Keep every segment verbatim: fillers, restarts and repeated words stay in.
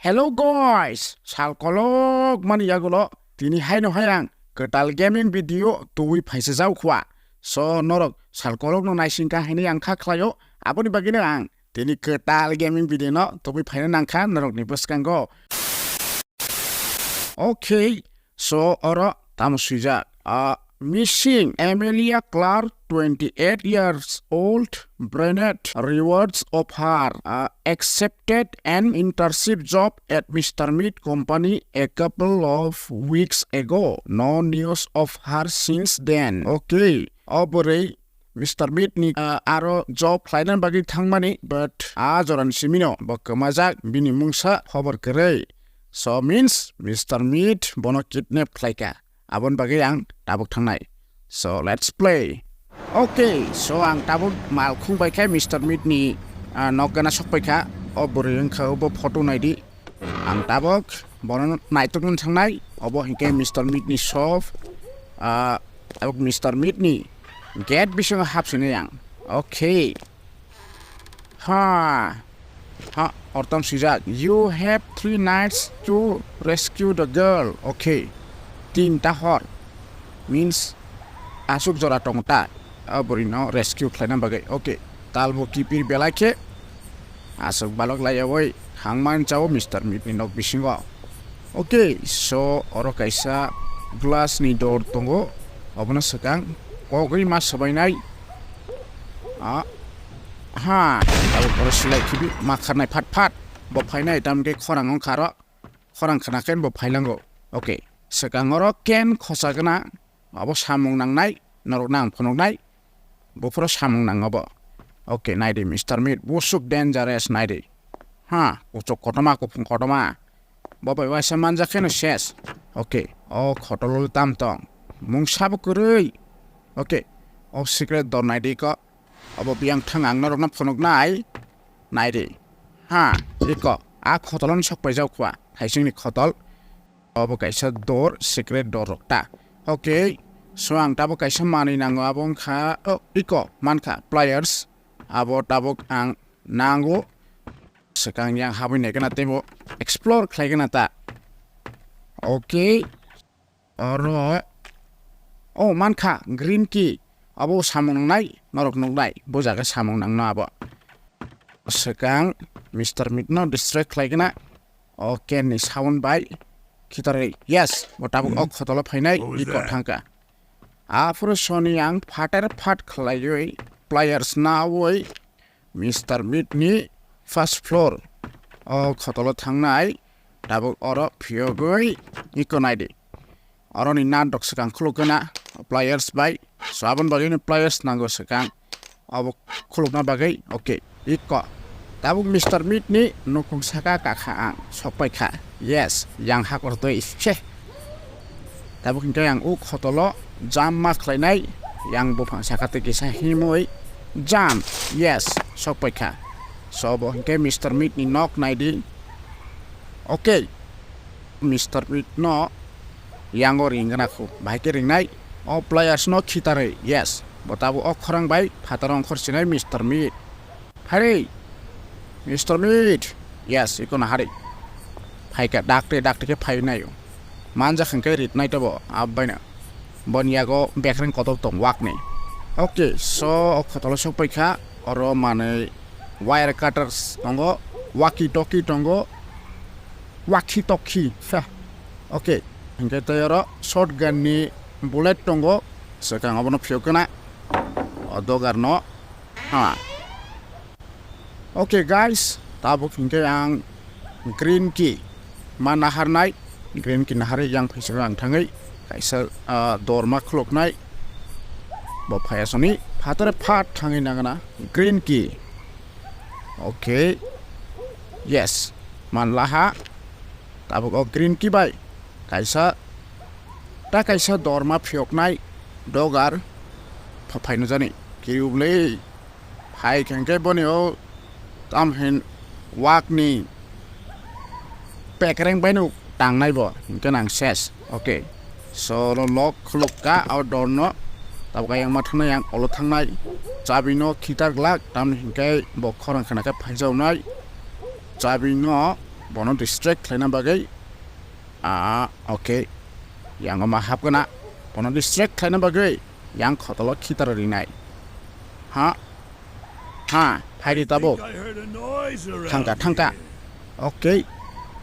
Hello guys, sal kolok mani yagulo tini haino hai ang kwtal gaming video tubui phaisa jau khwa. So norok sal kolok no naising kha hinwi ang kha khlaio, aboni bagwi no ang tini kwtal gaming video no tubui phaina nang kha norok ni bwskango. Okay, so oro tamo swijak? Ah, missing Amelia Clark, twenty-eight years old, brunette, rewards of her, ah, accepted an internship job at Mister Meat Company a couple of weeks ago. No news of her since then. Okay, o bwrwi Mister Meat ni, ah, aro job khlaina bagwi thangmani, but a jorani simino bo kwmajak, bini mungsa khobor kwrwi. So means Mister Meat bono kidnap khlaikha. Aboni bagwi ang tabuk thangnai. So let's play. Okay, so ang tabuk malkhung bai khe Mister Meat ni, ah, nok gana sok pai kha. O bwrwi wngkha, obo photo naidi. Ang tabuk bono naitok wng thangnai. Obo hinkhe Mister Meat ni shop. Ah, tabuk Mister Meat ni gate bisingo hapsinai ang. Okay. Ha. Ha, ortam swijak. You have three nights to rescue the girl. Okay. Tinta hor. Means aswk jora tongo ta. A bwrwi no rescue khlaina bagwi. Okay. Talbo kipir belai khe aswk balok laiyawi hangman chao Mister Meat ni nok bisingo. Okay, so oro kaisa glass ni door tongo. Obono swkang kogwi ma swbainai. Ah, ha, tabuk oro silai khibi ma kharnai phat phat. Bo phainai, tamkhe khorang wngkha aro. Khorang khna khe bo phailango. Okay, swkang oro can khosa gana. Abo samung nangnai, norokno ang phunuknai. Buphuru samung nang obo. Okay, naidi Mister Meat, busuk dangerous naidi. Ha, kuchuk kotorma, kuphung kotorma. Bo bai waisa manjak kheno ses. Okay, o khotolo tam tong. Mungsa bo kwrwi. Okay, o secret door naidi ko. Obo biyang thang ang norokno phunuknai. Naidi. Ha, iko. A khotolon sok paijak khwa. Thaisingni khotol. Obo kaisa door, secret door rok ta. Okay. So ang tabuk kaisa manwi nango, abo wngkha, oh, iko, mankha, pliers. Abo tabuk ang nango. Swkang yang habwi naikhe na teibo explore khlaikhe na ta. Okay. Oro, oh, mankha, green key. Abo samung nangnai, norok nuknai, bo jaga samung nangno abo. Swkang Mister Meat no distract khlaikhe na. O can ni sound bai khitarwi. Yes, bo tabuk o khotolo phainai, iko thangkha. Aphuru soni ang phater phat khlaiwi pliers nawi Mister Meat ni first floor o khotolo thangnai, tabuk oro phiyogwi iko naidi. Oroni nadrok swkang khulukgwna pliers bai. So aboni bagwino pliers nango swkang. Obo khulukna bagwi, okay, iko. Tabuk Mister Meat ni nukhung saka kakha ang sokpaikha. Yes, yang hakor twi se. Tabuk hinkhe ang o khotolo jump ma khlainai, yang buphang saka twi kisa himwi jump. Yes, sokpaikha. So bo hinkhe Mister Meat ni nok naidi. Okay. Mister Meat no yango ringgna khu. Bahai khe ringnai. O pliers no khitarwi. Yes. Bo tabuk o khorang bai phataro ongkhor sinai Mister Meat. Phairwi. Mister Meat. Yes, iko nahari. Phaikha dakti dakti khe phainaio. Manjak hinkhe ritnai tobo abbaino. Boni yago bekreng kotor tong wakni. Okay, so o khotolo sokpaikha. Oro manwi wire cutters tongo, walkie talkie tongo, walkie talkie. Sa. Okay. Hinkhe tei oro shotgun ni bullet tongo. Swkang obono phiyok gana. O dogar no. Ha. Okay guys, tabuk hinkhe ang green key ma naharnai, green key naharwi yang phaisa ang thangwi kaisa, ah, dorma khuluknai. Bo phaiya soni phatare phat thangwi nangna green key. Okay. Yes, manlaha. Tabuk o green key bai kaisa ta kaisa dorma phiyoknai dogar pha-, phaino jani. Kiriwlei. Hai khe hwnkhe boni o tam hin wakni pekreng baino tangnai bo, hwnkhe nang ses. Okay. So, oro lock khuluk ka o door no. Tabuk ayang ma thangnai, yang olo thangnai. Chabi no khitar glak, tamni hwnkhe bo khorang khna khe phaijawnai. Chabi no Bono distract khlaina bagwi. Ah, okay. Yango ma hapgana. Bono distract khlaina bagwi yang khotolo khitar rinai. Ha? Ha, phaidi tabuk. Thangka, thangka. Okay.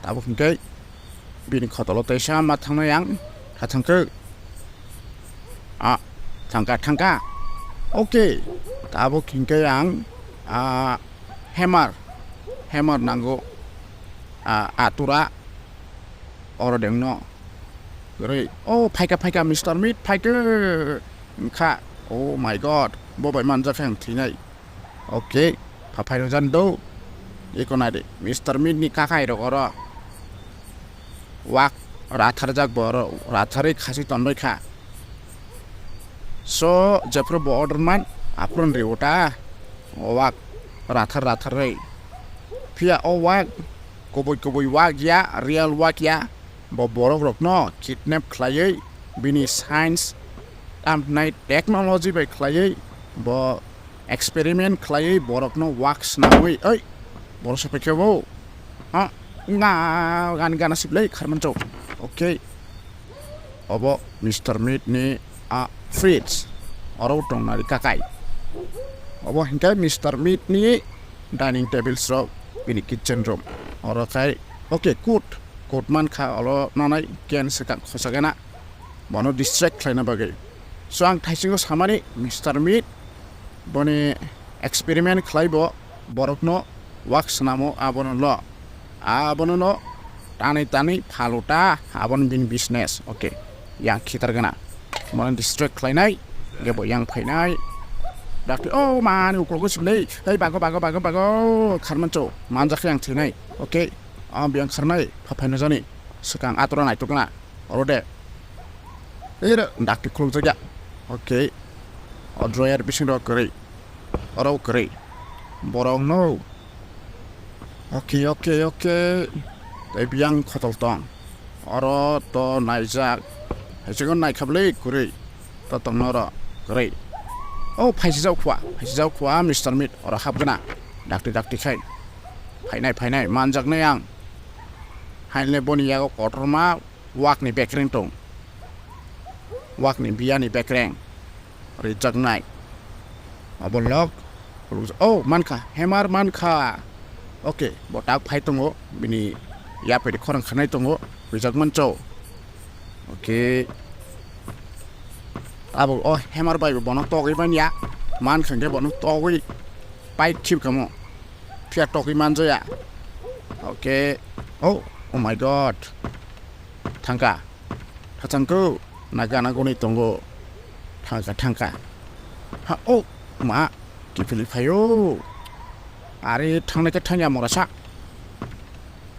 Tabuk hingke bini khotolo teisa ma thangna yang. Ha thangke. Ah, thangka, thangka. Okay. Tabuk hingke yang, ah, hammer. Hammer nango. Ah, atura. Oro dengno. Kwrwi. Oh, phaika, phaika, Mister Meat, phaika. Wngkha. Oh my God. Bo bai manjak khe ang thwinai. Okay. Phaphai rwjan do. Eko nai de. Mister Meat ni kakai rok oro. Wak ratharjak bo oro. Ratharwi khasi tonbai kha. So, jephru bo order man, aphuru ri uta. O wak rathar ratharwi. Phiya o wak, kubui kubui wak ya, real wak ya. Bo borok rokno kidnap khlaiwi, bini science, tamhnai technology bai khlaiwi, bo experiment khlaiwi borokno wak swnamwi, oi, borok se paikhe bo. Ha, nga, gan gana siblai kharmancho. Okay. Obo Mister Meat ni a fridge. Oro tongnai kakai. Obo hinkhe Mister Meat ni dining tables rok bini kitchen room. Oro khai, okay, coat. Coat mankha oro nanai ken swkang khosagena. Bono distract khlaina bagwi. So ang thaisingo samani Mister Meat boni experiment khlaibo borokno wak swnamo abono lo. Abono no tanwi tanwi phaluta abono bini business. Okay. Yang khitar gana. Bono distract khlainai. Gebo yang phainai. Dakti, oh, mani ukologo siblai. Hei, bago, bago, bago, bago. Kharmancho. Manjakhe yang thwinai. Okay. Ah, biyang kharnai. Pha phaino jani. Swkang atura naitukna. Oro de. Ere, dakti khulukjak ya. Okay. O drawer bising rok kwrwi. Oro kwrwi. Borok no. Okay, okay, okay. Tei biyang khotol tong. Oro to naijak. Haichigo naikhablwi kwrwi. To tong noro kwrwi. Oh, phaisijak khua. Phaisijak khua, Mister Meat. Oro hapgana. Dakti, dakti khai. Phainai, phainai. Manjaknai ang. Hainle boni yago kotorma. Wakni bekreng tong. Wakni biyani bekreng. Rijaknai. Abo lok. Oh, mankha. Hammer mankha. Okay, bo tak phai tongo. Bini yapri khorang khanai tongo. Rijak mancho. Okay. Abo, oh, hammer bai bono togwi manya. Mankha hwnkhe bono togwi. Pai khip kamo. Phiya togwi manjaya. Okay. Oh, oh my God. Thangka. Thachangko. Naga nagoni tongo. Thangka, thangka. Ha, oh, ma. Kiphilwi phaio. Are thangnai khe thangya morasa.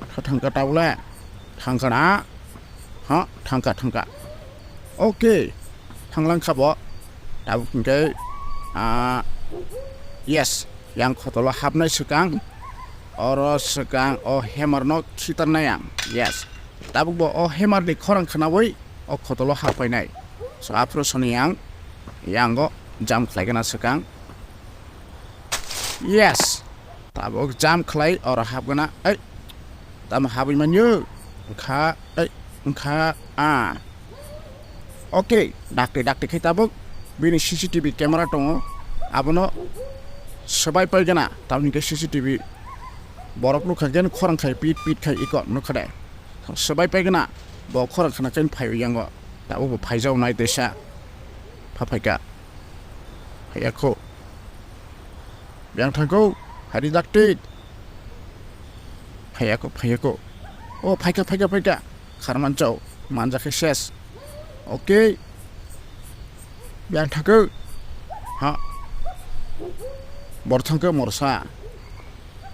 Tha thangka tabule. Thangka na. Ha, thangka, thangka. Okay. Thanglang kha bo. Tabuk hwnkhe, ah, yes. Yang khotolo hapnai swkang, oro swkang o hammer no khitarnai ang. Yes. Tabuk bo o hammer ni khorang khwnawi o khotolo happainai. So, aphuru soni ang yango jump khlaigana swkang. Yes. Tabuk jump khlai oro hapgana. Ei. Tamo habwi manyo. Wngkha, ei, wngkha, ah. Okay, dakti, dakti khai tabuk. Bini C C T V camera tongo. Abono swbai paigana. Tamoni khe C C T V borok nukha gen khorang khai pit, pit khai iko nukha de. Swbai paigana. Bo khorang khana khe phaio yango. Tabuk bo phaijao nai tesa. Pha phaika. Phaiya kho. Biyang thangko. Hari dakti. Phaiya kho, phaiya kho. Oh, phaika, phaika, phaika. Kharman chao. Manja khe ses. Okay. Biyang thangko. Ha. Bor thangko morsa.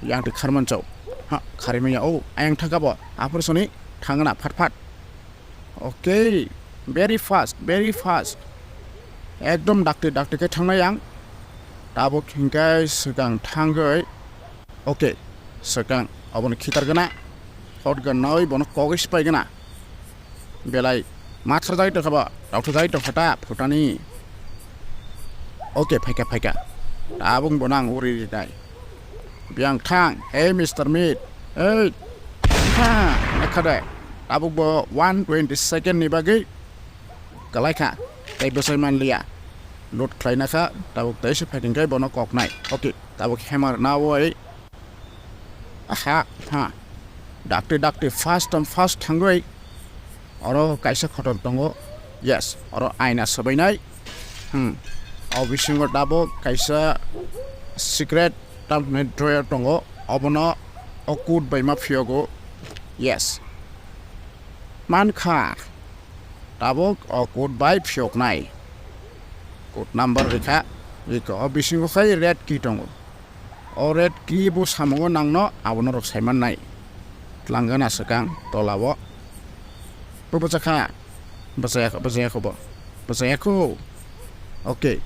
Yang ti kharman chao. Ha, khari maya. Oh, ayang thangka bo. Aphuru soni thangna phat phat. Okay, very fast, very fast. Ekdom dakti dakti khe thangnai ang. Tabuk hingkai swkang thangwi. Okay, swkang obono khitar gana. Hot gana oi bono kogwi sipai gana. Belai mathar jai tongkha ba, doctor jai tongkha ta phutani. Okay, phaika phaika. Tabuk bono ang uri rinai. Biyang thang, hey Mister Meat, hey. Ha, naikha de. Tabuk bo one twenty second ni bagwi kwlai kha. Tei bwsai man liya. Load khlaina kha, tabuk tei se phaikhe bono koknai. Okay, tabuk hammer nawi. Aha, ha. Dakti dakti fast and fast thangwi. Oro kaisa khoton tongo. Yes, oro aina swbainai. Hmm. O bisingo tabuk kaisa secret tamni drawer tongo. Obono o code bai ma phiyogo. Yes. Mankha. Tabuk o code bai phiyoknai. Code number rikha. Iko o bisingo khai red key tongo. O red key bo samungo nangno abono rok saimannai. Tlangana swkang tolao. Bo bwchakha. Bwchaya, bwchayakho bo. Bwchayakho. Okay.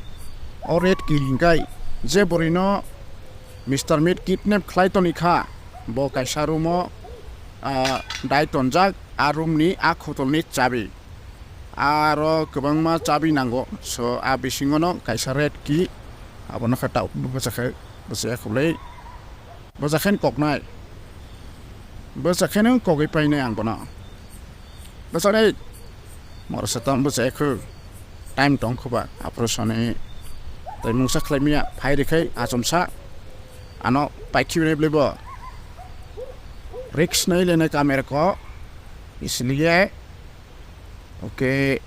O red key hinkai je borino Mister Meat kidnap khlai toni kha. Bo kaisa room o, ah, dai tonjak, a room ni a khotol ni chabi. Aro kwbangma chabi nango. So, a bisingo no kaisa red key. Abono khe tao bwchakhe, bwchaya khulei. Bwchakhe koknai. Bwchakhe no kogwi painai ang bono. Bwchadei. Moro satam bwchaya khu. Time tong khuba. Aphuru soni. Tai mungsa khlai miya. Phai rikhai achomsa. Ano paikhi bini bwlai bo. Risk nai lene kamera ko. Isliye. Okay.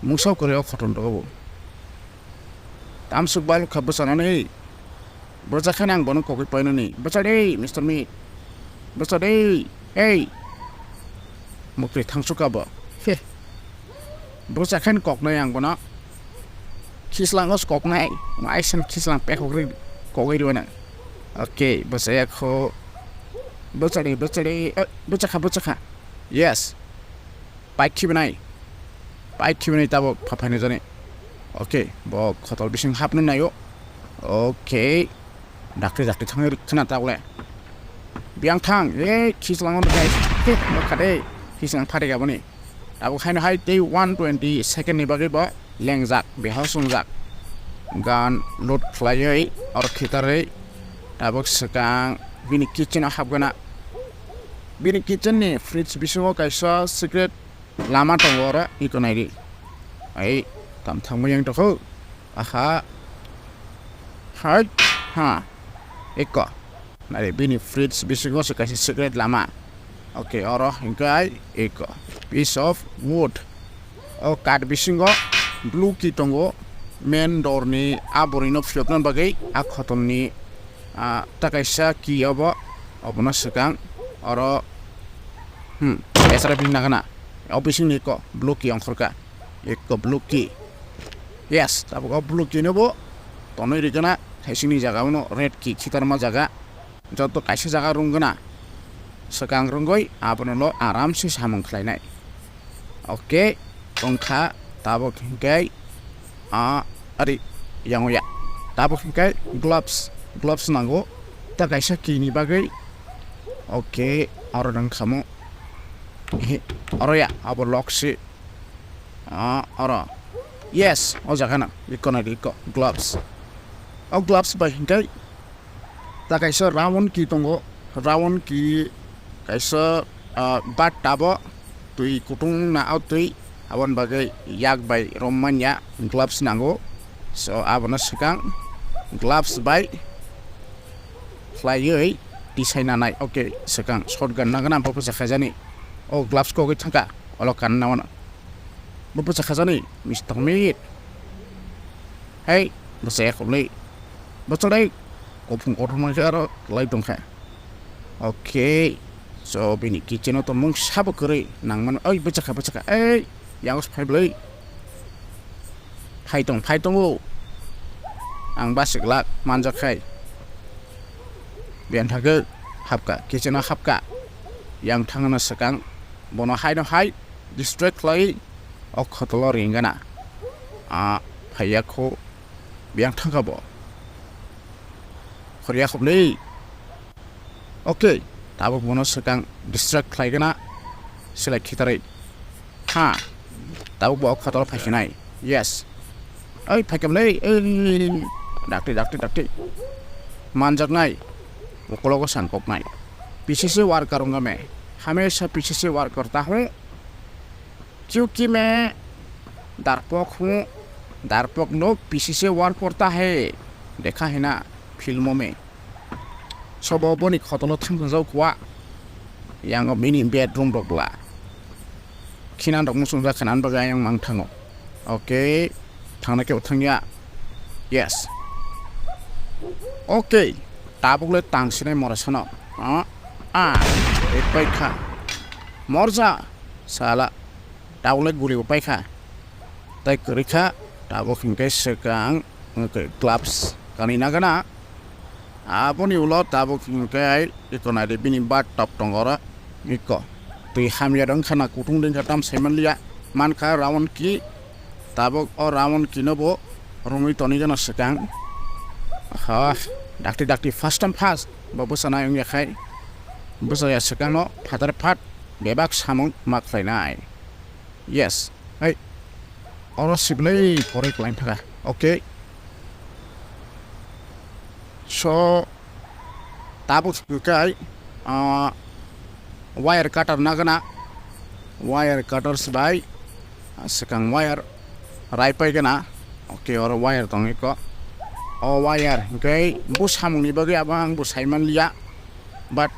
Mungsa kwrwi o khoton rw bo. Tamsuk balu kha bwchanani. Bwchakhe ang bono kogwi painani. Bwchadei, Mister Meat. Bwchadei. Hey. Mukri thangsuka bo. He. Bwchakhe koknai ang bono. Khislang os koknai. Aisen khislang pekogri kogwi rwna. Okay, bwchaya kho. Bwchadei, bwchadei. Eh, bwchakha, bwchakha. Yes. Paikhi bwnai. Paikhi bwnai tabuk pha phaini jani. Okay, bo khotol bising hapnwi naio. Okay. Dakti dakti thangwi rwkhwna tabukle. Biyang thang, eh, khislang on guys. Eh, bwkha de. Khislang phari gaboni. Tabuk haino hai tei one twenty second ni bagwi bo lengjak, beha sungjak. Gun load khlaiwi, oro khitarwi. Tabuk swkang bini kitchen o hapgana. Bini kitchen ni fridge bisingo kaisa secret lama tongo oro, iko naidi. Ai, tam thangma yang tokho. Aha. Hai, ha. Iko. Naidi bini fridge bisingo se kaisa secret lama. Okay, oro hingkai iko. Piece of wood. O kath bisingo blue key tongo. Main door ni a borino phiyokna bagwi a khotol ni ah, ta kaisa key obo, obono swkang, oro, hmm, S R F ni nagana, o bisingni eko blue key ongkhorka, eko blue key, yes, tabuk o blue key no bo tonwi rwgana, thaisingni jaga uno red key khitarma jaga, joto kaisa jaga rwngana, swkang rwngwi abono lo aramse samung khlainai. Okay, tongkha tabuk hinkhe, ah, ari, yango ya. Tabuk hinkhe gloves, gloves nango. Ta kaisa key ni bagwi. Okay, oro nang khamu. He, oro ya, abo lock si. Ah, oro. Yes, o jaga na. Iko na iko, gloves. O gloves bai hinkhe ta kaisa round key tongo, round key kaisa, ah, bat tabo twi kutung na o twi aboni bagwi yak bai rom manya gloves nango. So abono swkang gloves bai khlaiwi tisai nanai. Okay, swkang shotgun nangna bo bwsa khaijani. O gloves kogwi thangka, olo kan na wano. Bo bwsa khaijani, Mister Meat. Hey, bwsa ya khobli. Bwsa dai. Kophung kothoma khe aro lai tongkha. Okay. So, bini kitchen o tongmung sabo kwrwi nangmano. Oi, bwchakha, bwchakha. Ei, yang phai bwlai. Phai tong, phai tongo. Ang basiklak manjak khai. Biyan thagwi hapka, kitchen o hapka. Yang thangna swkang. Bono hai no hai distract khlai o khotolo ringana. A phaiya kho biyang thangka bo. Khoriya khobli. Okay, tabuk bono swkang distract khlaigana. Selai khitarwi. Ha. Tabuk bo o khotolo phaikhinai. Yes. Oi, phaikam le. Oi. Dakti, dakti, dakti. Manjaknai. Ukologo sankoknai. पीछे से वार करूंगा मैं, हमेशा पीछे से वार करता हूँ, क्योंकि मैं डरपोक हूँ, डरपोक लोग पीछे से वार करता है, देखा है ना फिल्मों में। Sobo boni khotolo thangthang jak kua. Yango bini bedroom rok la. Khinan rok muchung jak khanan bagwi ayang mang thango. Okay. Thangna kebo thangya. Yes. Okay. Tabuk le tang sinai mora sano. Ah. Ah. Epai kha. Morja. Sala. Tabuk le guli bo pai kha. Tai kwrwi kha. Tabuk hinkhe swkang. Gloves kanwi nagana. Aboni ulo tabuk hinkhe iko naidi bini bat top tongo oro iko. Twi hamya wngkha na kutung wngkha tam saimanliya. Mankha round key. Tabuk o round key no bo romwi tonwi gana swkang. Ha, dakti dakti first time first. Bo bwsa nai wngya khai. Bwsa ya swkang no phatar phat bebak samung ma khlainai. Yes. Hey. Oro siblai koroi kwlai thaka. Okay. So, tabuk kai, ah, wire cutter nagana. Wire cutters bai, ah, swkang wire rai pai gana. Okay, oro wire tong iko. O wire, okay, bo samung ni bagwi abo ang bo saiman liya. But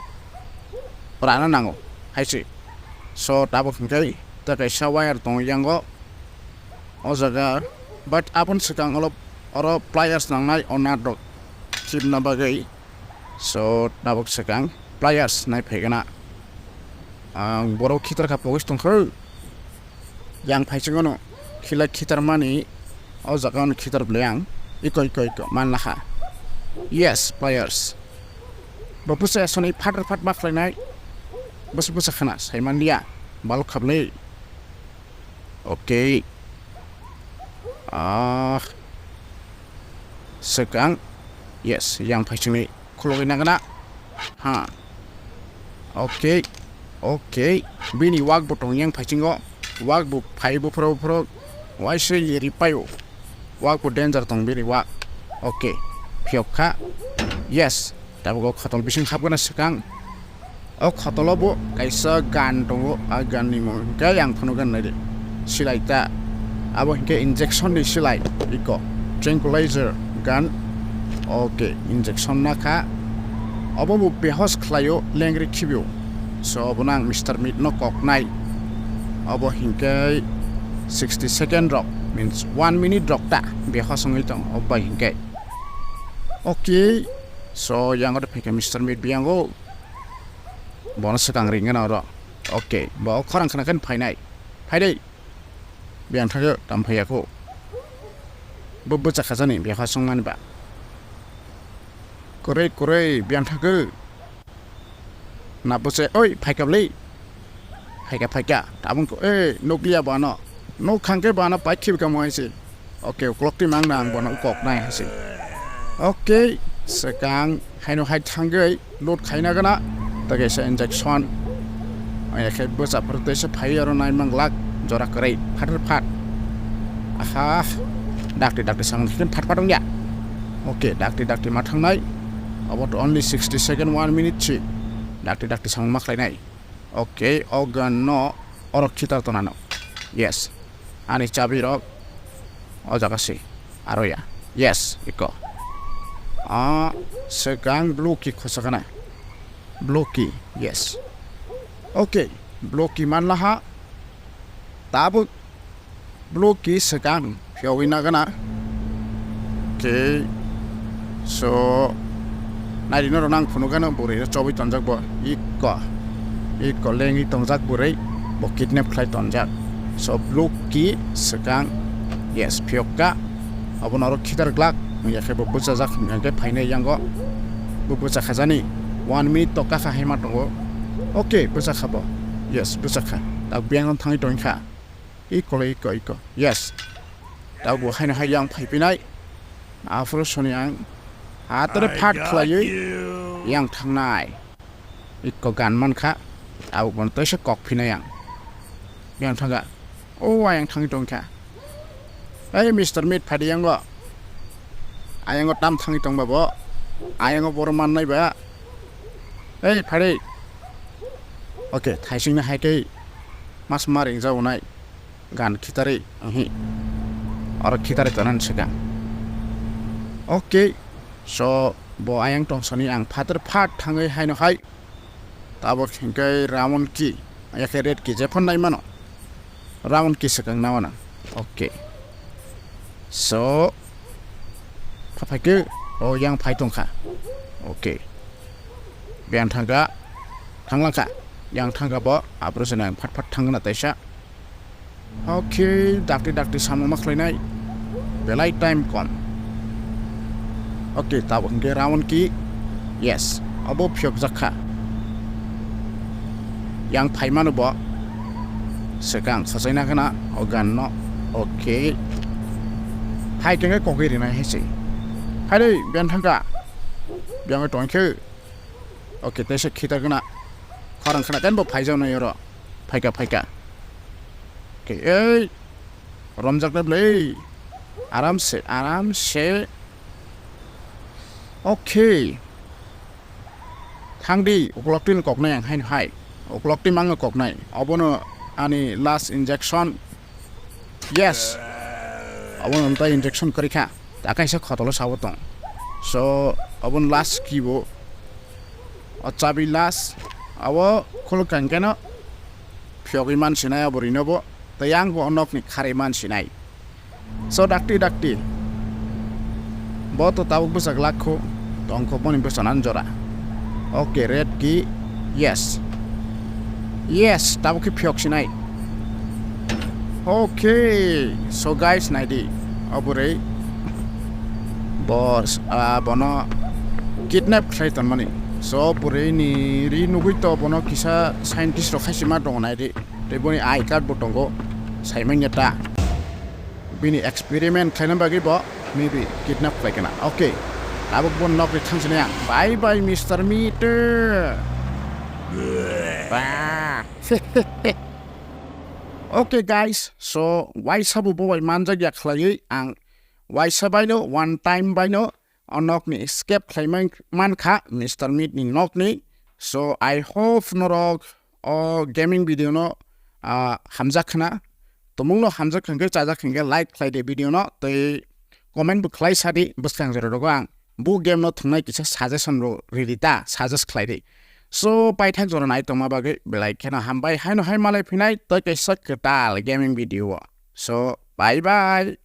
rana nango, hai se. So, tabuk hwnkhe ta kaisa wire tongo yango o jaga, but aboni swkang olo oro pliers nangnai o nut rok khibna bagwi. So, tabuk swkang pliers nai phaigana. Ang borok khitar kha pogis tongkha. Yang phaichingano khila khitarmani o jaga ano khitar bwlai ang iko iko iko manlaha. Yes, pliers. Bo bwsa sonwi phatar phat ma khlainai. Bwsa bwsa khana saimanliya. Balok khablai. Okay. Ah. Swkang. Yes, yang phaichingni khulogwi nangna. Ha. Okay. Okay. Bini wak bo tong yang phaichingo. Wak bo phai buphro buphro. Waise yeri paio. Wak bo danger tong bini wak. Okay. Phiyok kha. Yes. Tabuk o khotol bising hapgana swkang. O khotolo bo kaisa gun tongo, a gun ni mung hwnkhe yang phano gun naidi. Silai ta. Abo hwnkhe injection ni silai. Iko. Tranquilizer gun. Okay, injection nakha. Obo bo behos khlaio, lengri khibio. So, obono ang Mister Meat no koknai. Obo hwnkhe sixty second rok, means one minute rok ta behos wngwi tong, obo bai hwnkhe. Okay. So, yang oro phaikha Mister Meat biyango. Bono swkang ringna oro. Okay, bo khorang khna khe phainai. Phaidai. Biyang thagwi tam phaiya kho. Bo bwcha khajani biya khasung mani ba. Kwrwi kwrwi biyang thagwi. Na bwse, oi, phaikha bwlai. Phaikha, phaikha. Tabung ko, eh, nukliya bano. Nuk khangke bano paikhi bwkha mo hai se. Okay, uklok ti mang nang bono ukok nai hai se. Okay, swkang haino hai thangwi load khaina gana. Tei kaisa injection. Ai khe bwsa phuru tei se phai oro nai mang lak jora kwrwi phatar phat. Aha, dakti dakti samung khe phat phat wngya. Okay, dakti dakti ma thangnai. About only sixty second, one minute si. Dakti dakti samung ma khlainai. Okay, o gun no oro khitar tonano. Yes. Ani chabi rok o jaga si. Aro ya. Yes, iko. Ah, swkang blue key khosakana. Blue key, yes. Okay, blue key manlaha. Tabuk blue key swkang phiyogwi nagana. Okay. So, nairino rok nang phunukgano bwrwi rok chobwi tonjak bo. Ikko. Ikko lengwi tongjak bwrwi. Bo kidnap khlai tonjak. So, blue key swkang. Yes, phiyokka. Abono oro khitar glak. Wngya khe bo bwchajak hwnkhe phainai yango. Bo bwcha khajani. One minute to kakha hai ma tongo. Okay, bwchakha bo. Yes, bwchakha. Tak biyang thangwi tongkha. Iko le iko iko. Yes. Tabuk bo haino hai yang phaipinai. Aphuru soni ang. Hatore phat khlaiwi yang thangnai. Iko gan mankha. Tabuk bono toisa kok phinai ang. Yang thangkha. O ayang thangwi tongkha. Ei Mister Meat phadi yango. Ayango tam thangwi tongba bo. Ayango boro mannai ba. Ei phadi. Okay, thaisingni hai khe mas ma ringjak unai gan khitarwi, ahi. Oro khitarwi tonani swkang. Okay, so bo ayang tongsoni ang phatar phat thangwi haino hai. Tabuk hinkhe round key, yakhe red key jephon nai mano. Round key swkang na wana. Okay. So, pha phai khe, o yang phai tongkha. Okay. Biyang thangkha, thanglangkha. Yang thangkha bo, abro se nang phat phat thangna taisa. Okay, dakti dakti samung ma khlainai. Belai time kom. Okay, tabuk hinkhe round key. Yes, abo phiyok jakha. Yang phai mano bo. Swkang sachaina khna o gan no. Okay. Hai khe kokgwi rinai hai se. Hai dei, biyang thangkha. Biyang tongkhe. Okay, tei se khitar gana. Khorang khna ken bo phaijak nai oro. Phaika, phaika. Okay, ei. Romjak na blei. Aram se, aram se. Okay. Thangdi, uklok tin koknai ang haino hai. Uklok tin mango koknai. Obono ani last injection. Yes. Abo nwng tai injection kwrwi kha. Ta kaisa khotolo sawo tong. So, abo last kibo. O chabi last. Abo khuluk kangkeno. Phiyogwi man sinai abo rinobo. Tei ang bo o nokni kharwi man sinai. So, dakti, dakti. Bo to tabuk bwsak lakho. Tongkho boni bwsanan jora. Okay, red key. Yes. Yes, tabuk khe phiyok sinai. Okay, so guys, naidi. Oborei. Boss, ah, bono kidnap khlai tonmani. So, borei ni ri nugui to bono kisa scientist rok khaisima tongo naidi. Tei boni I card bo tongo. Saimanya ta. Bini experiment khlaina bagwi bo maybe kidnap khlai kana. Okay. Tabuk bo nokni thangsinai ang. Bye bye, Mister Meat. Ba. Okay, guys. So, waisa bo bobai manjak ya khlaiwi ang waisa baino, one time baino o nokni escape khlai man-, mankha Mister Meat ni nokni. So, I hope norok o gaming video no, ah, hamjak khna. Tumung no hamjak khna khe, chajak khna khe like khlai di video no, tei comment bo khlai sa di bwskang jora rogo ang. Bu game no thwngnai kisa suggestion ro ridi ta, suggest khlai di. So, paithak jora nai tongma bagwi belai kheno hambai, haino hai malai phinai tei kaisa kwtal gaming video o. So, bye bye.